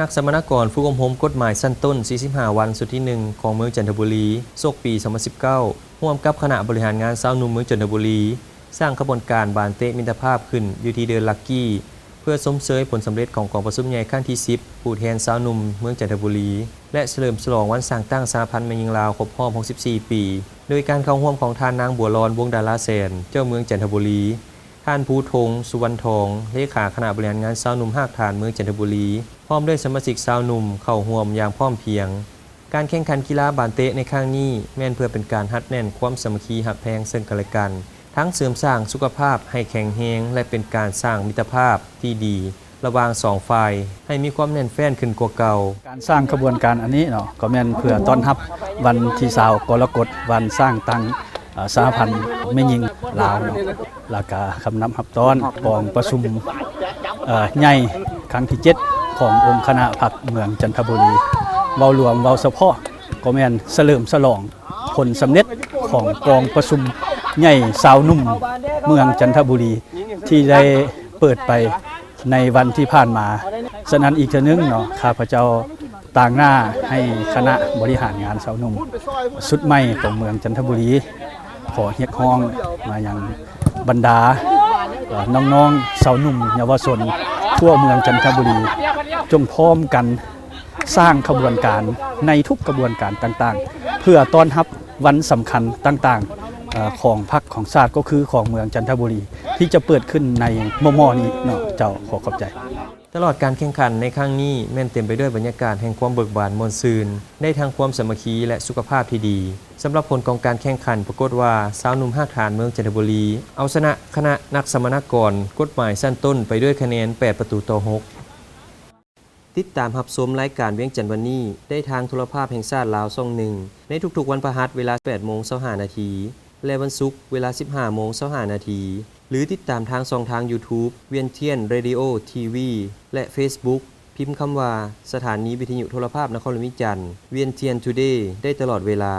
ນັກສຳມະນາກອນຝຶກອົບຮົມກົດໝາຍຊັ້ນຕົ້ນ ສີ່ສິບຫ້າ ວັນ ຊຸດທີ ໜຶ່ງ ຂອງເມືອງຈັນທະບູລີ ສົກປີ ສອງພັນສິບເກົ້າ ຮ່ວມກັບຄະນະບໍລິຫານງານຊາວໜຸ່ມເມືອງຈັນທະບູລີ ສ້າງຂະບວນການບານເຕະມິດຕະພາບຂຶ້ນຢູ່ທີ່ເດີນລັກກີ້ ເພື່ອຊົມເຊີຍຜົນສຳເລັດຂອງກອງປະຊຸມໃຫຍ່ຄັ້ງທີ ສິບ ຜູ້ແທນຊາວໜຸ່ມເມືອງຈັນທະບູລີ ແລະ ສະເຫຼີມສະຫຼອງວັນສ້າງຕັ້ງສະຫະພັນແມ່ຍິງລາວຄົບຮອບ ຫົກສິບສີ່ ປີ ໂດຍການເຂົ້າຮ່ວມຂອງທ່ານນາງ ບົວລອນ ວົງດາລາແສນ ເຈົ້າເມືອງຈັນທະບູລີ, ທ່ານ ພູທົງ ສຸວັນທອງ ເລຂາຄະນະບໍລິຫານງານຊາວໜຸ່ມຮາກຖານເມືອງຈັນທະບູລີ ພ້ອມດ້ວຍສະມາຊິກຊາວໜຸ່ມເຂົ້າຮ່ວມຢ່າງພ້ອມພຽງ. ການແຂ່ງຂັນກິລາບານເຕະໃນຄັ້ງນີ້ ແມ່ນເພື່ອເປັນການຮັດແໜ້ນຄວາມສາມັກຄີຮັກແພງເຊິ່ງກັນແລະກັນ, ທັງເສີມສ້າງສຸຂະພາບໃຫ້ແຂງແຮງ ແລະ ເປັນການສ້າງມິດຕະພາບທີ່ດີລະຫວ່າງສອງຝ່າຍໃຫ້ມີຄວາມແໜ້ນແຟ້ນຂຶ້ນກວ່າເກົ່າ. ການສ້າງຂະບວນການອັນນີ້ເນາະ ກໍແມ່ນເພື່ອຕ້ອນຮັບວັນທີ ຊາວ ກໍລະກົດ ວັນສ້າງຕັ້ງ ເອີ ສະຫະພັນແມ່ຍິງລາວເນາະ ແລ້ວກະຄຳນັບຮັບຕ້ອນກອງປະຊຸມ ເອີ ໃຫຍ່ຄັ້ງທີ ເຈັດ ຂອງອົງຄະນະພັກເມືອງຈັນທະບູລີ. ເວົ້າລວມ ເວົ້າສະເພາະ ກໍແມ່ນສະເຫຼີມສະຫຼອງຜົນສຳເລັດຂອງກອງປະຊຸມໃຫຍ່ຊາວໜຸ່ມເມືອງຈັນທະບູລີ ທີ່ໄດ້ເປີດໄປໃນວັນທີ່ຜ່ານມາ. ສະນັ້ນອີກເທື່ອໜຶ່ງເນາະ ຂ້າພະເຈົ້າຕາງໜ້າໃຫ້ຄະນະບໍລິຫານງານຊາວໜຸ່ມຊຸດໃໝ່ຂອງເມືອງຈັນທະບູລີ ຂໍຮຽກຮ້ອງມາຍັງບັນດາ ເອີ ນ້ອງໆຊາວໜຸ່ມເຍົາວະຊົນທົ່ວເມືອງຈັນທະບູລີ ຈົ່ງພ້ອມກັນສ້າງຂະບວນການໃນທຸກຂະບວນການຕ່າງໆ ເພື່ອຕ້ອນຮັບວັນສຳຄັນຕ່າງໆ ເອີ ຂອງພັກຂອງຊາດ ກໍຄືຂອງເມືອງຈັນທະບູລີ ທີ່ຈະເປີດຂຶ້ນໃນມໍ່ໆນີ້ເນາະ. ເຈົ້າ ຂໍຂອບໃຈ. ຕະຫຼອດການແຂ່ງຂັນໃນຄັ້ງນີ້ ແມ່ນເຕັມໄປດ້ວຍບັນຍາກາດແຫ່ງຄວາມເບີກບານມ່ວນຊື່ນ, ໄດ້ທັງຄວາມສາມັກຄີ ແລະ ສຸຂະພາບທີ່ດີ. ສຳລັບຜົນຂອງການແຂ່ງຂັນ ປາກົດວ່າ ຊາວໜຸ່ມຮາກຖານເມືອງຈັນທະບູລີ ເອົາຊະນະຄະນະນັກສຳມະນາກອນກົດໝາຍຊັ້ນຕົ້ນໄປດ້ວຍຄະແນນ ແປດ ປະຕູຕໍ່ ຫົກ. ຕິດຕາມຮັບຊົມລາຍການວຽງຈັນວັນນີ້ ໄດ້ທາງໂທລະພາບແຫ່ງຊາດລາວຊ່ອງ ໜຶ່ງ ໃນທຸກໆວັນພະຫັດເວລາ ແປດໂມງ ຊາວຫ້ານາທີ ແລະ ວັນສຸກເວລາ ສິບຫ້າໂມງ ຊາວຫ້ານາທີ ຫຼື ຕິດຕາມທາງຊ່ອງທາງ YouTube ວຽງທຽນ Radio TV ແລະ Facebook ພິມຄຳວ່າ ສະຖານີວິທະຍຸໂທລະພາບນະຄອນຫຼວງວຽງຈັນ ວຽງທຽນ Today ໄດ້ຕະຫຼອດເວລາ.